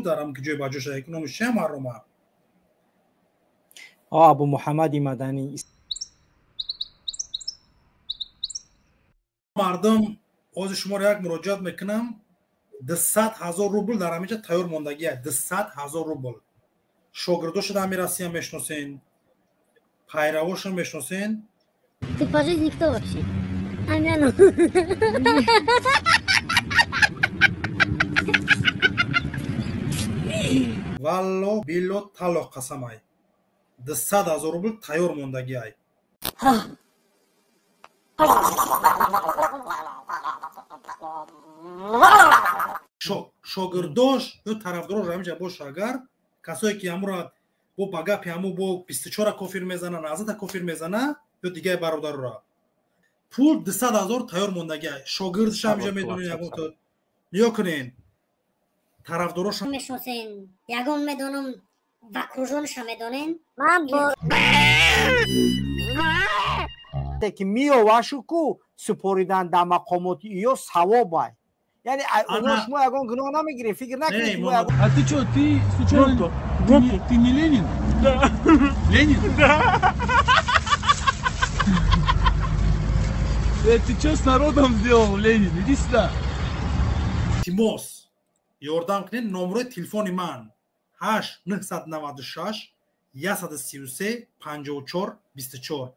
Дар ҳам ки ҷой ба ҷо шуда, як номи шиам ҳарома. Абу Муҳаммади Маданӣ. Мардум, ҳозир шуморо як муроҷиат мекунам. 200 000 рубл дар ҳаминҷа тайёр мондагия. 200 000 рубл. Шогирдошо дар ҳамин Россия мешиносен, пайравошо мешиносен. Ты по жизни кто вообще? Амяну. Валло било талло қасамай. 200 000 рубл тайёр мондагиай. Шогирдош ё тарафдорош ҳаминҷа боша, агар касое ки ҳамура бо ба гапи ҳаму бо 24 кофир мезана, назата кофир мезана ё дигаи бародарора. Пул 200 000 тайёр мондагиай. Шогирдша ҳаминҷа медонед, ягон то нигоҳ кунен. Тарафдорош мешносен, ягон медонам, вакружонша медонен. Ман бо ки миёвашу ку супоридан дар мақомоти ё савобай. Яъне оно шумо ягон гуноҳ намегирем, фикр накунед. А ты чё, ты случайно ты не Ленин? Да. Ленин? Да. Ты чё с народом сделал, Ленин? Иди сюда. Тимос, ёрдам кунед, номерои телефони ман 8 996 133 54 24.